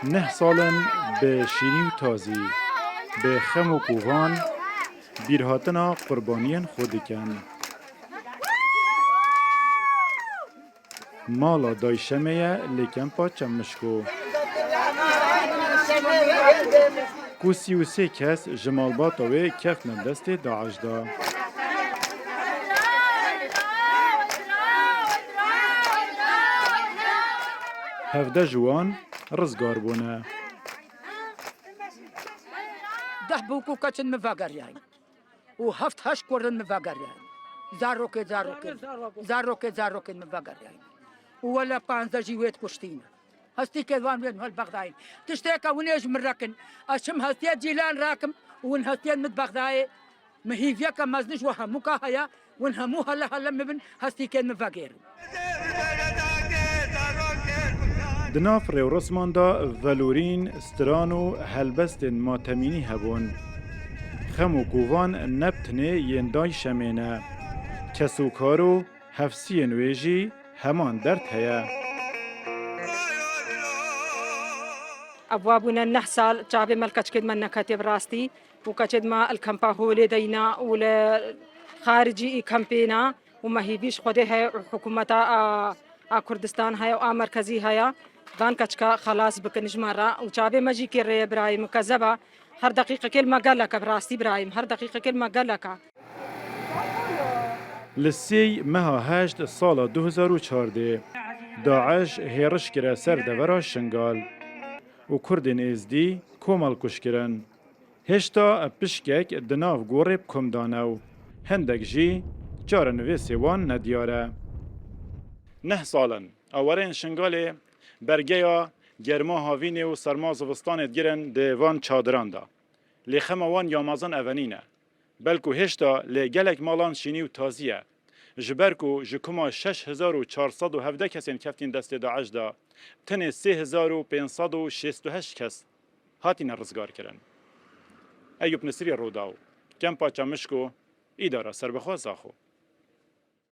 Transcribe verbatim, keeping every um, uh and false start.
Neh sal in bi şînî û tazî, bi xem û kovan bîrhatina qurbaniyên xwe dikin. Mala Dayşemê ye li kempa Çemişko, ku sî û sê kes ji malbata wê keftine destê DAIŞ de. Hevdeh ji wan rizgar bûne. Deh bûk û keç in min vegeriyayî. Û heft heşt kur in min vegeriyayî. Zarokê, zarokê, zarokê, zarokê min vegeriyayî. Û wele panzdeh jî wê dikuştîne. Hestîkê wan wê hel bexdayîn. Tiştêke hûn ê ji min rekin. Ez çim hestiyê Cîlan rakim û hûn hestiyên min bexdayê. Min hîviyeke mezin ji we hemûka heye. Hûn hemû hele hele min bin, hestîkên min vegêrin. Di nav rêwrusman de velûrîn, stiran û helbestên matemînî hebûn. Xem û kovan ne bi tinê yên Dayşemê ne. Kes û kar û hefsiyên wê jî heman derd heye. Ev wa bûne neh sal çavê me li keçikê me neketiye bi rastî. û keçê dima li kempa Holê de yîna û li xaricî î kempê na û me hîvî ji Xwedê heye û hikûmeta a, a Kurdistan heye û a merkezî heye, van keçika xelas bikin ji me re û çavê me jî kê rê ye birayê min kezeba her deqîqekê li me gelek e, bi rastî birayê min her deqîqekê li me gelek e. Li sêy meha heşt sala du hezar û çardeh, DAIŞ hêriş kire ser devera Şingal û Kurdên Êzdî komelkuj kirin. Hêşta pişkek di nav gorê bi kom de ne û hindek jî çarenivîsê wan nediyar e. Neh sal in, awareyên Şingalê bergeya germa havînê û serma zivistanê digirin di van çadiran de. Lê xema wan ya mezin eve nîne. Belku hêşta li gelek malan şînî û tazî ye. Ji ber ku ji koma şeş hezar û çar sed û hevdeh kesên keftîn destê DAIŞ de, tenê sê hezar û pênc sed û şêst û heşt kes hatine rizgarkirin. Eyûp Nisrî, Rûdaw, Kempa Çemişko, Îdara Serbixwe Zaxo.